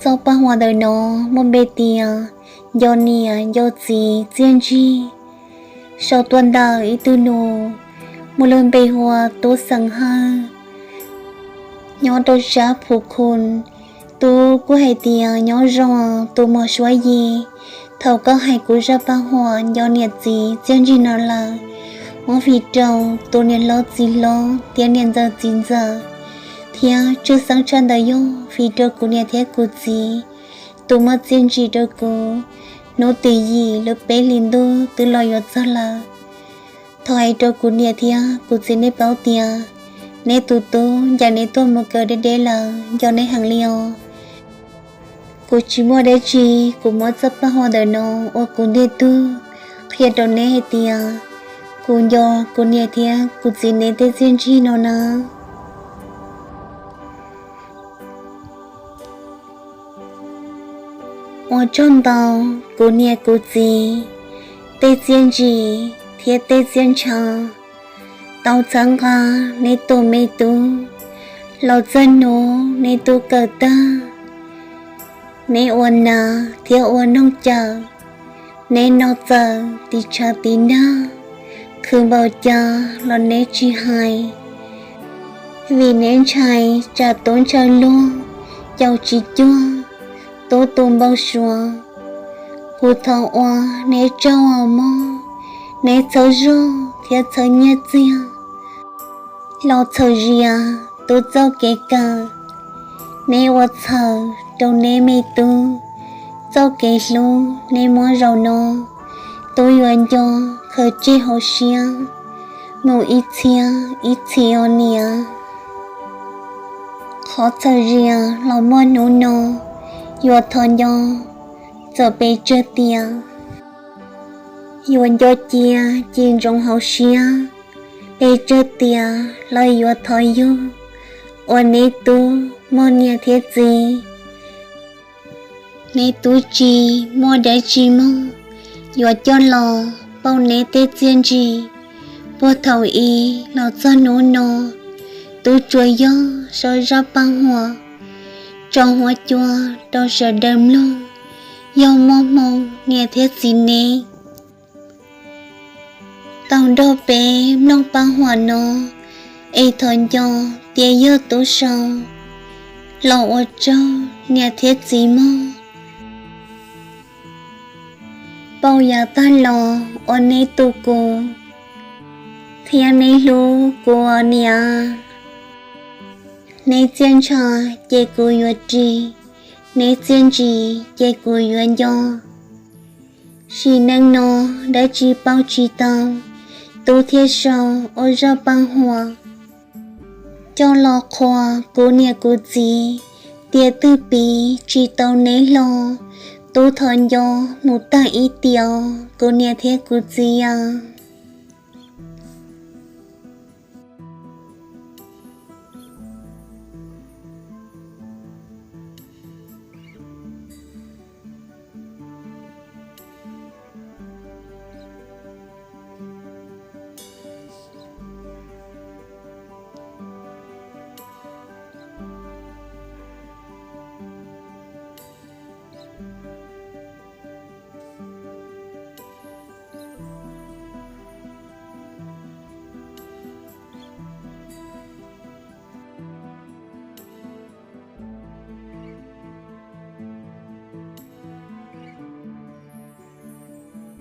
Txoj paj huam ntawm no muaj npe tias Nco Niam Nco Txiv Txiaj Ntsig, sau tuaj ntawm ib tug nus muaj lub npe hu ua Tub Xeem Hawj, nyob rau sab Phu Khun. Tub kuj hais tias nyob zoo tus muam suav yig, thaum koj hais kuv zaj paj huam Nco Niam Txiv Txiaj Ntsig no lawm, muab fij rau tus niam hlob txiv hlob thiab niam ntxawm txiv ntxawm, thiab tshwj xeeb tshaj ntawd yog fij rau kuv niam thiab kuv txiv, tus muaj txiaj ntsig rau kuv. Hnub tim yim lub peb hlis ntuj twb los yuav txog lawm. Thov hais rau kuv niam thiab kuv txiv nej paub tias neb tus tub ncaim neb tuaj mus kawm deb deb lawm, nco neb heev li os. Kuv tsis muaj dab tsi, kuv muab txoj paj huam ntawm no ua kuv ntiag tug qhia rau neb hais tias kuv nco kuv niam thiab kuv txiv neb tej txiaj ntsig no na. Ua tsaug ntau kuv niam kuv txiv tej txiaj ntsig thiab tej txiaj ntsha, tau txhawb nqa neb tus me tub los txog hnub neb tub kawm tag. Neb ua nas thiab ua noog cawm, neb no txawm tiv tshav tiv nag, khwv npaum cas los neb tsis hais, vim neb ntshai tsam tub ntshaw luag, caum tsis cuag tub tu npau suav. Kuv thov ua neb tsaug os mog, neb txhawb zog thiab txhawb nyiaj txiag los txhawm zias tub txoj kev kawm. Neb ua txhawm rau neb me tub txoj kev hlub neb muab zaum no, tub yuav nco khaws tseg hauv siab mus ib txhiab ib txhis os niam. Qhov txhawm zias los muaj hnub no, yuav thov nco txawm pes tsawg tiam, yuav nco cia ci ntsoov hauv siab, pes tsawg tiam los yuav thov yug ua neb tub mog niam thiab txiv. Neb tub tsis muaj dab tsi mog yuav coj los pauj neb tej txiaj ntsig puag thaum ub los txog hnub no. Tub tsuas yog sau zaj paj huam tso huab cua rau sawv daws mloog, yog muaj hmoo niam thiab txiv neb tau nrog peb mloog paj huam no, es thov nco tias yog tub sau los ua tsaug niam thiab txiv mog. Pauj yav tag los ua neb tus kuv, thiab neb hlub kuv os niam. Neb txiaj ntsha ces kuv yuav ris, neb txiaj ntsig ces kuv yuav nco. Sim neej no dab tsi pauj tsis tau, tub thiaj sau ua zaj paj huam coj los qhuas kuv niam kuv txiv, tias twb piv tsis tau neb hlo. Tub thov nco mus tag ib tiam os kuv niam thiab kuv txiv os.